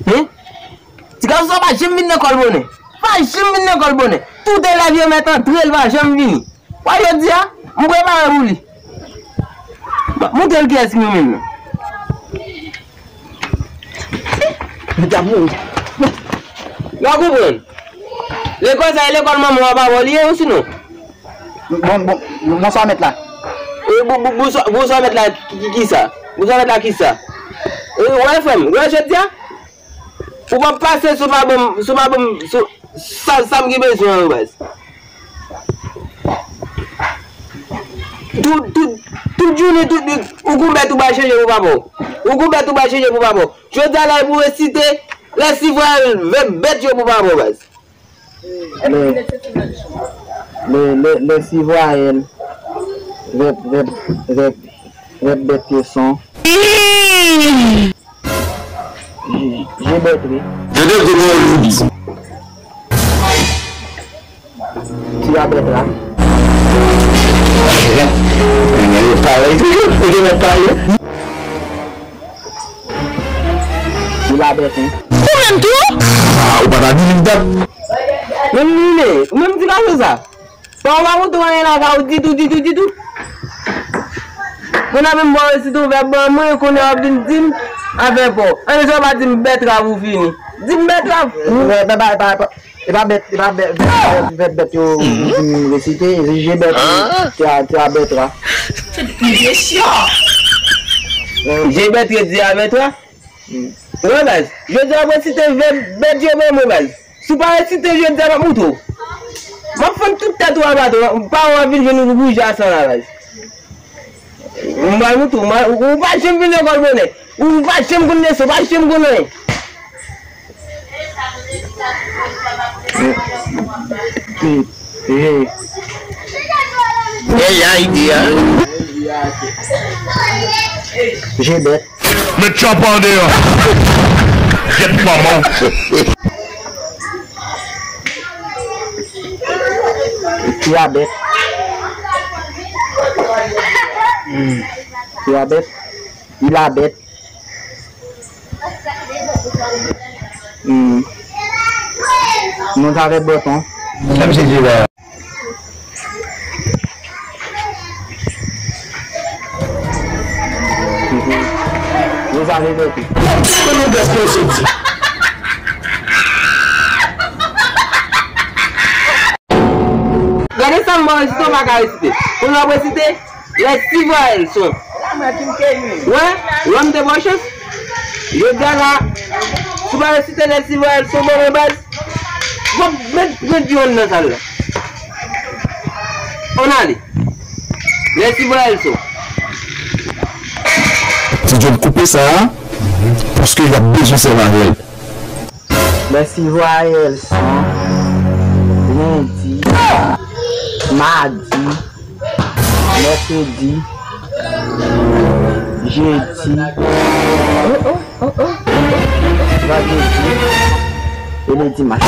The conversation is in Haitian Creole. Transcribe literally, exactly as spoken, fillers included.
Hen? Ti gason sa pa janm vin lekòl bonè. Pa janm vin lekòl bonè. Tout elèv yo mèt antre, l pa janm vini. Wè jodi a, m prepare pou li. Bon, montre l kiyès ki renmen l nan. Li t ap mouri. N a konprann. Lekòl sa, e lekòl manman w a papa w li ye, osinon? Bon, bon, bonswa mèt la. E, bon, bon, bonswa, bonswa mèt la, ki, ki, kisa? Bonswa mèt la, kisa? E, wè frè m, wè jodi a? Ou p ap pase si w pa ban m, si w pa ban m, si w, sa, sa m gen bezwen an, baz. Tout, tout, tout jounen, tout, tout, ou gon bèt ou bay chanje pou papa w. Ou gon bèt ou bay chanje pou papa w. Jodi a la, e pou resite lè si vwayèl vèb bèt yo pou papa w, baz. Lè, lè, lè, lè si vwayèl vèb, vèb, vèb, vèb bèt yo son. Je, je bèt ri. Tande kòman w loudi. Ti a bèt la. Nèg yo pale toujou, nèg yo mèt pale. Ti la bèt, hein. Ou menm tou? Ah, ou pa ta di li dat. Menm li menm, ou menm ti gason sa. Pa w pa montre w anyen lakay ou ditou, ditou, ditou. Moun ap vin ba w resite yon vèb ban mwen, kounye a w ap vin di m afè pa w. Anyen sa w pa di m bèt rav ou fini. Di m bèt rav. E pa, e pa, e pa, e pa bèt, e pa bèt, vèb, vèb bèt yo ou di m resite, je bèt, ti a, ti a bèt rav. Je bèt, ti a bèt rav. Wè baz, jodi a mwen site vèb bèt yo ban mwen baz. Si w pa resite jodi a m ap moutre w. M ap fann tout tèt ou anba tou, pawòl ap vin jwenn ou pou bouji a san la baz. M pral moutre w, ou pa janm vin lekòl bonè. Ou pa janm konn leson, ou pa janm konn anyen. Hey, idea. Je bèt. Met tchòp an deyò. Gyèt manman w. Ti a bèt. Hmm. Ti a bèt. Il a bèt. Hmm. Nou t avèk bèton. Sa misye di la? Rosa Rebète. Gade sa m ba w resite, w pa ka resite. Kounye w ap resite lè si vwayèl son. Wè, wè m te ba w chans. Jodi a la, si w pa resite lè si vwayèl son, bon, men baz. Bon, met, met yon nan sal la. On ale. Lè si vwayèl son. Ti Djòb koupe sa a, paske y ap bezwen sèvi avè l. Lè si vwayèl son, lendi, madi, mèkredi, jedi, vandredi e le dimanch.